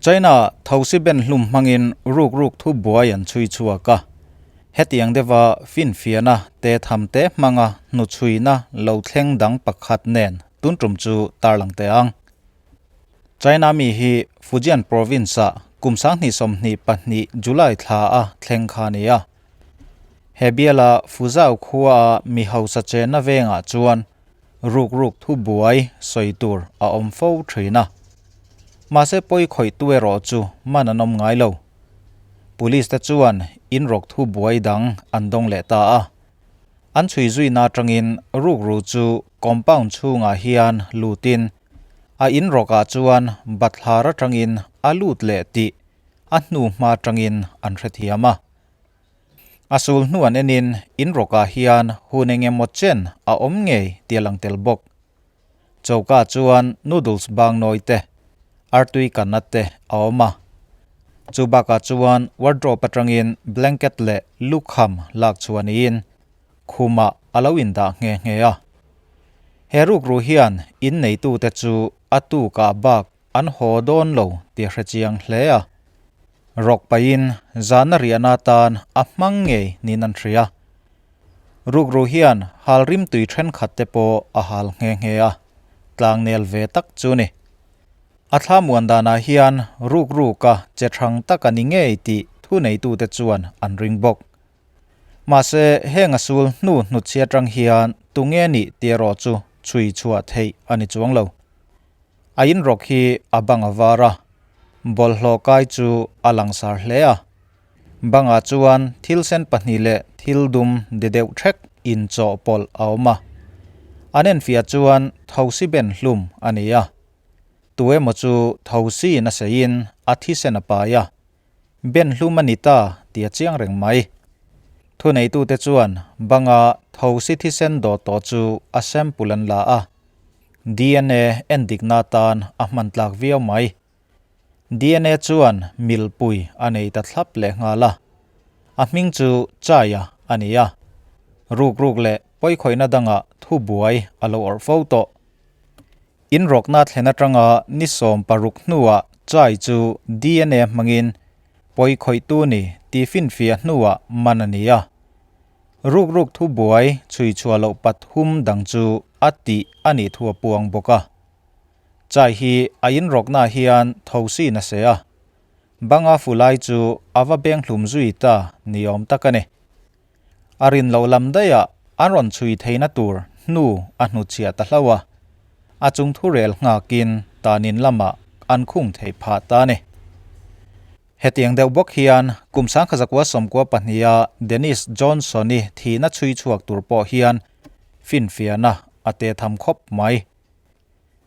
China thosi ben hlum hmangin ruk ruk thu buai an chhui chhuak a. Hetiang deuha finfiahna te tham te hmanga hnuchhuina lo thleng dang pakhat nen tun tum chu tarlang teh ang. China mi hi Fujian province-ah kum 2022 July thla a thleng kha a ni a. He biala Fuzhou khuaa mi hausa chenna vengah chuan ruk ruk thu buai sawi tur a awm fo thin a. Mahse pawi khawihtu erawh chu man an awm ngai lo. Police te chuan in rawk thu buai dang an dawng leh ta a. An chhui zuina atangin rukru chu compound chhungah hian lutin a in rawkah chuan bathlar atangin a lut leh tih a hnu hma atangin an hrethiam a. A sul hnu an enin in rawkah hian hun eng emaw chen a awm ngei tih a lang tel bawk. Choka chuan noodles bang nawi te, artui kanna te a awm a. Chu bakah chuan wardrobe atangin blanket leh lukham lak chhuah niin khumah a lo indah nghe nghe a. He rukru hian in neitute chu a tukah bak an haw dawn lo tih a hre chiang hle a. Rawk pahin zana riahna atan a hmang ngei niin an hria. Rukru hian hal rimtui thenkhat te pawh a hal nghe nghe a, tlangnel ve tak chu ni. A thla muan danah hian rukruka che thang tak a ni ngei tih thuneitute chuan an ring bawk. Mahse, heng a sul hnu hnutchhi atang hian tunge nih tih erawh chu chhui chhuah theih a ni chuang lo. A inrawk hi a bang a var a, bawlhhlawh kai chu a langsar hle a. Bangah chuan thil sen pahnih leh thil dum de deuh thek inchawhpawlh a awm a. An enfiah chuan thosi ben hlum a ni a. Tu emaw chu thosi in a seiin a thisen a pai a. Ben hlum a ni ta tih a chiang reng mai. Thuneitute chuan banga thosi thisen dawt tawh chu a sample an la a. DNA endikna atan a hman tlak viau mai. DNA chuan milpui a nei ta thlap leh nghal a. A hming chu Chaya a ni a. Ruk ruk leh pawikhawihna dangah thubuai a lo awrh fo tawh. Inrawkna thlen atanga ni 16 hnuah Chai chu DNA hmangin pawikhawihtu ni tih finfiah hnuah man a ni a. Ruk ruk thubuai chhui chhuah loh pathum dang chu a tih a nih thu a puang bawk a. Chai hi a inrawkna hian thosi na se a, banga fu lai chu a va beng hlum zui ta ni awm tak a ni. A rin loh lam daihah an rawn chhui theihna tur hnu a hnutchhiah ta hlauh a, a chung thu rel nghakin tanin lamah an khung theih phah ta a ni. Hetiang deuh bawk hian kum 1992 a Dennis Johnson-i thihna chhui chhuak tur pawh hian finfiahna a te tham khawp mai.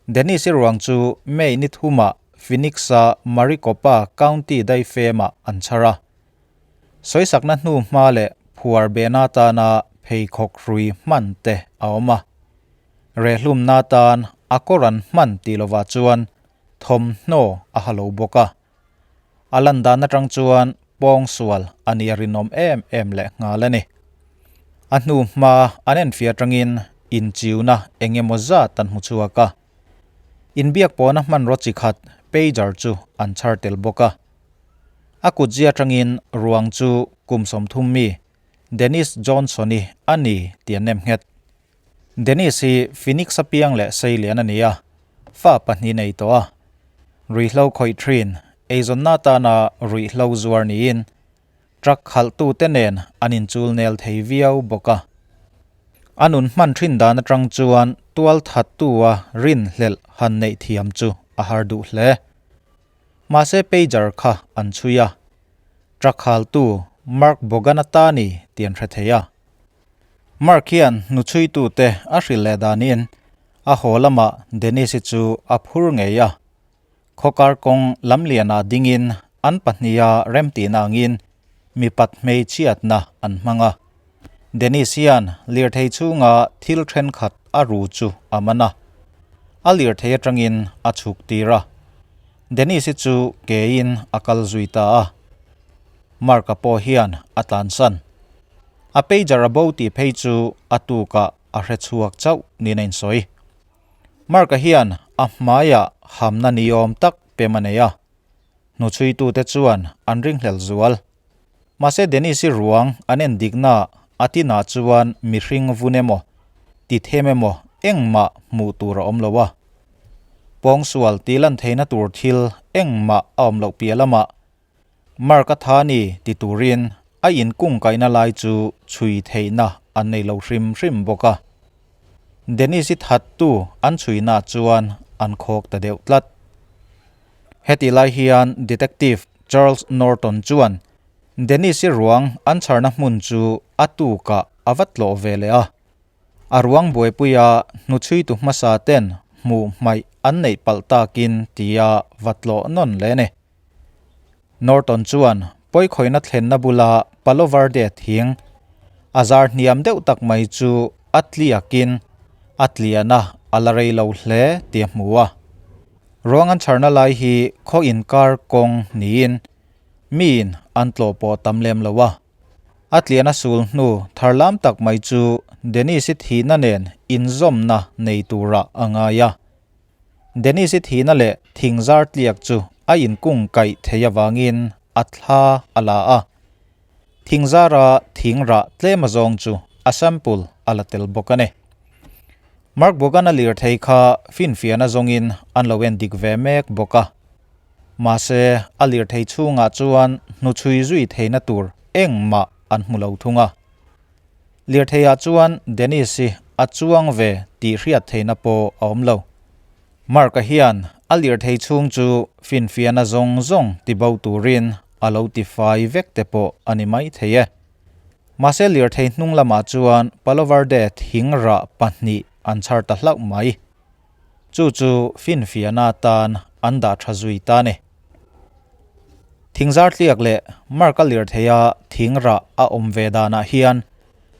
Dennis-i ruang chu May ni thumah Phoenix-a Maricopa County daifemah an chhar a. Sawisakna hnu hma leh phuar behna atana pheikhawk hrui hman te a awm a. Rehlumna atan a kawr an hman tih lovah chuan thawmhnaw a ha lo bawk a. A lan dan atang chuan pawngsual a nih a rinawm em em leh nghal a ni. A hnu hma an enfiah atangin inchiuna eng emaw zat an hmu chhuak a. Inbiak pawhna hmanraw chi khat pager chu an chhar tel bawk a. A kutzia atangin ruang chu kum 30 mi Dennis Johnson-i a ni tih an nem nghet. Dennis hi Phoenix-a piang leh seilian a ni a, fa pahnih nei tawh a. Ruihhlo khawih thin, eizawnna atana ruihhlo zuar niin truck khalhtute nen an inchul nel thei viau bawk a. A nun hman thin dan atang chuan tual thattu-a rinhlelh han neih thiam chu a har duh hle. Mahse pager kha an chhui a, truck khaltu Mark Bogan-a ta ni tih an hre thei a. Mark hian hnuchhuitute a hrilh leh danin a haw lamah Dennis-i chu a phur ngei a. Khawkar kawng lamlianah dingin an pahniha remtihna angin mipat hmeichhiatna an hmang a. Dennis hian lirthei chhunga thil thenkhat a ru chu a man a, a lirthei atangin a chhuk tir a. Dennis-i chu kein a kal zui ta a. Mark-a pawh hian a tlansan. A pager a bo tih phei chu a tukah a hre chhuak chauh niin a insawi. Mark-a hian a hmaiah hamna ni awm tak pem a nei a. Hnuchhuitute chuan an ringhlel zual. Mahse Dennis-i ruang an en diknaah a tinah chuan mihring vun emaw, tithem emaw engmah hmuh tur a awm lo a. Pawngsual tih lan theihna tur thil engmah a awm loh piah lamah Mark a tha ni ti turin a inkungkaihna lai chu chhui theihna an nei lo hrim hrim bawk a. Dennis-i thattu an chhuinaah chuan an khawk ta deuh tlat. Hetih lai hian Detective Charles Norton chuan Dennis-i ruang an chharna hmun chu a tukah a va tlawh ve leh a. A ruang buaipuia hnuchhuitu hmasa ten hmuh hmaih an neih palh takin tia va tlawh nawn leh a ni. Norton chuan pawikhawihna thlenna bula Palo Verde thing a zar hniam deuh tak mai chu a tliakin a tliahna a la rei lo hle tih a hmu a. Ruang an chharna lai hi khaw inkar kawng niin miin an tlawh pawh tam lem lo a. A tliahna sul hnu tharlam tak mai chu Dennis-i thihna nen inzawmna nei turah a ngai a. Dennis-i thihna leh thingzar tliak chu a inkung kaih thei avangin a thla a la a. Thingzara thing rah tlem azawng chu a sample a la tel bawk a ni. Mark Bogan-a lirthei kha finfiahna zawngin an lo en dik ve mek bawk a. Mahse, a lirthei chhungah chuan hnuchhui zui theihna tur engmah an hmu lo thung a. Lirtheiah chuan Dennis hi a chuang ve tih hriat theihna pawh a awm lo. Mark-a hian a lirthei chhung chu finfiahna zawng zawng tibo turin a lo tifai vek te pawh a ni mai thei e. Mahse lirthei hnung lamah chuan Palo Verde thing rah pahnih an chhar ta hlauh mai. Chu chu finfiahna atan an dah tha zui ta a ni. Thingzar tliak leh mark a lirtheia thing rah a awm ve danah hian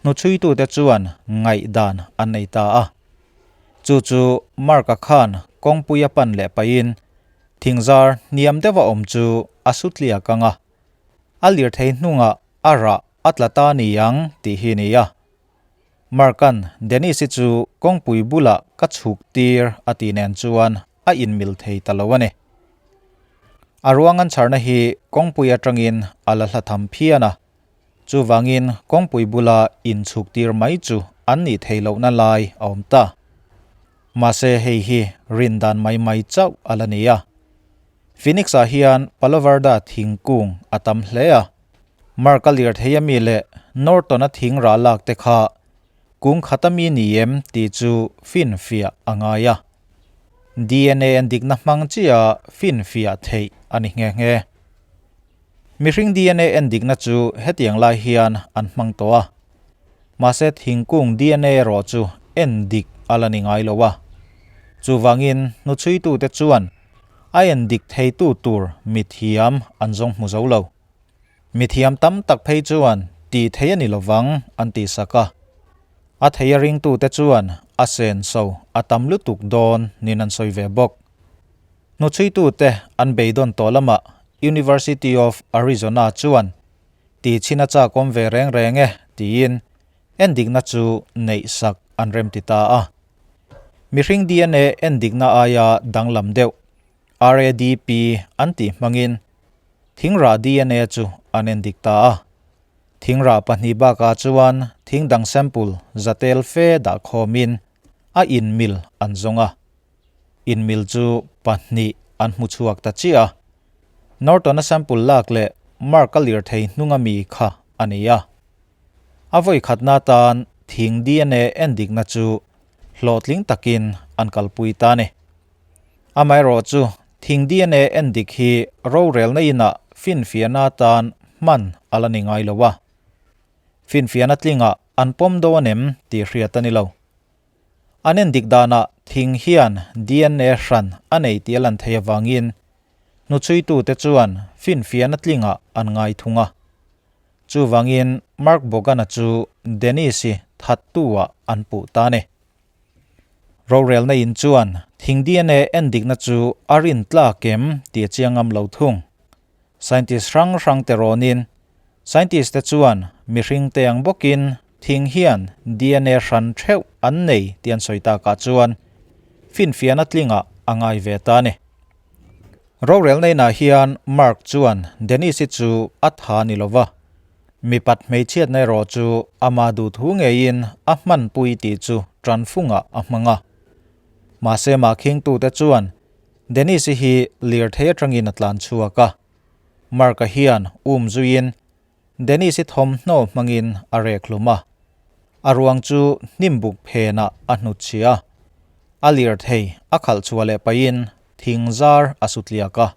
hnuchhuitute chuan ngaihdan an nei ta a. Chu chu mark-a khan kawngpui a pan leh pahin thingzar hniam deuha awm chu a su tliak ang a, a lirthei hnungah a rah a tla ta ni ang tih hi a ni a. Mark-a'n Dennis-i chu kawngpui bulah ka chhuk tir a tih nen chuan a inmil thei ta lo a ni. A ruang an chharna hi kawngpui atangin a la hla tham phian a, chuvangin kawngpui bula inchhuk tir mai chu an nih theih lohna lai a awm ta. Mahse hei hi rin dan mai mai chauh a la ni a. Phoenix-ah hian Palovarda thingkung a tam hle a, Mark-a lirthei ami leh Norton-a thing rah lak te kha kung khat ami ni em tih chu finfiah a ngai a. DNA an dikna hmang chiah finfiah theih a ni nghe nghe. Mihring DNA en dikna chu hetiang lai hian an hmang tawh a. Mahse thingkung DNA erawh chu en dik a la ni ngai lo a. Chuvangin hnuchhuitute chuan a en dik theitu tur mithiam an zawng hmu zo lo. Mithiam tam tak phei chuan tih thei a ni lovang an tih sak a. A thei a ringtute chuan a senso a tam lutuk dawn niin an sawi ve bawk. Hnuchhuitute an beidawn tawh lamah University of Arizona chuan tih chhin a chakawm ve reng reng e tiin endikna chu neih sak an remti ta a. Mihring DNA endikna aia danglam deuh RADP an tih hmangin thingrah DNA chu an endik ta a. Thingrah pahnih bakah chuan thing dang sample za tel fe dah khawmin a inmil an zawng a. Inmil chu pahnih an hmu chhuak ta chiah a. Norton-a sample lak leh Mark-a lirthei hnunga mi kha a ni a. A vawi khatna atan thing DNA endikna chu hlawhtling takin an kalpui ta a ni. Amaherawhchu, thing DNA endik hi rorelna inah finfiahna atan hman a la ni ngai lo a. Finfiahna tlingah an pawm dawn em tih hriat a ni lo. An endik danah thing hian DNA hran a nei tih a lan theih avangin hnuchhuitute chuan finfiahna tlingah an ngai thung a. Chuvangin Mark Bogan-a chu Dennis-i thattu-ah an puh ta a ni. Rorelna in chuan thing DNA endikna chu a rin tlak em tih a chiang ngam lo thung. Scientist hrang hrang te rawnin scientist te chuan mihring te ang bawkin thing hian DNA hran theuh an nei tih an sawi takah chuan finfiahna tlingah a ngai ve ta a ni. Rorelna inah hian Mark chuan Dennis-i chu a tha ni lova, mipat hmeichhiatna erawh chu ama duhthu ngeiin a hmanpui tih chu tanfungah a hmang a. Mahse mahkhingtute chuan Dennis-i hi lirthei atangin a tlan chhuak a. Mark-a hian um zuiin Dennis-i thawmhnaw hmangin a rek hlum a, a ruang chu hnimbuk phenah a hnutchhia a, a lirthei a khalh chhuah leh pahin thing zar a su tliak a,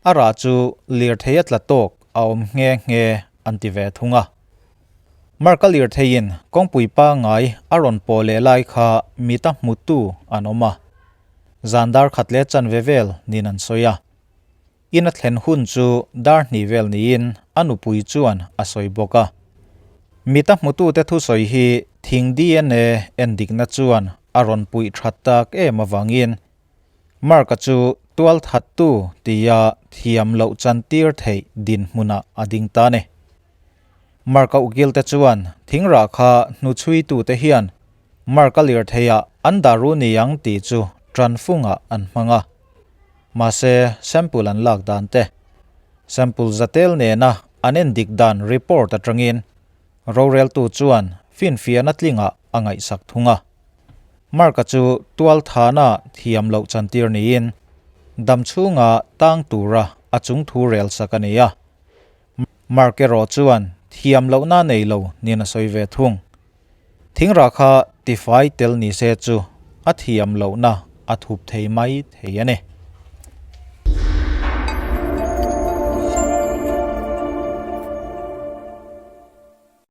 a rah chu lirthei a tla tawk a awm nghe nghe an ti ve thung a. Mark-a lirtheiin kawngpui pangngai a rawn pawh leh lai kha mita hmutu an awm a, zan dar khat leh chanve vel niin an sawi a. In a thlen hun chu dar hnih vel niin a nupui chuan a sawi bawk a. Mita hmutute thusawi hi thing DNA endikna chuan a rawn puih that tak em avangin Mark-a chu tualthattu tia thiam loh chantir theih dinhmunah a ding ta a ni. Mark-a ukilte chuan thingrah kha hnuchhuitute hian Mark-a lirtheiah an dah ru ni ang tih chu tanfungah an hmang a. Mahse, sample an lak dan te, sample zatel nena an endik dan report atangin roreltu chuan finfiahna tlingah a ngaihsak thung a. Mark-a chu tualthana thiam loh chantir niin dam chhunga tang tura a chungthu relsak a ni a. Mark erawh chuan thiam lohna nei lo niin a sawi ve thung. Thingrah kha tifai tel ni se chu a thiam lohna a thup thei mai thei a ni.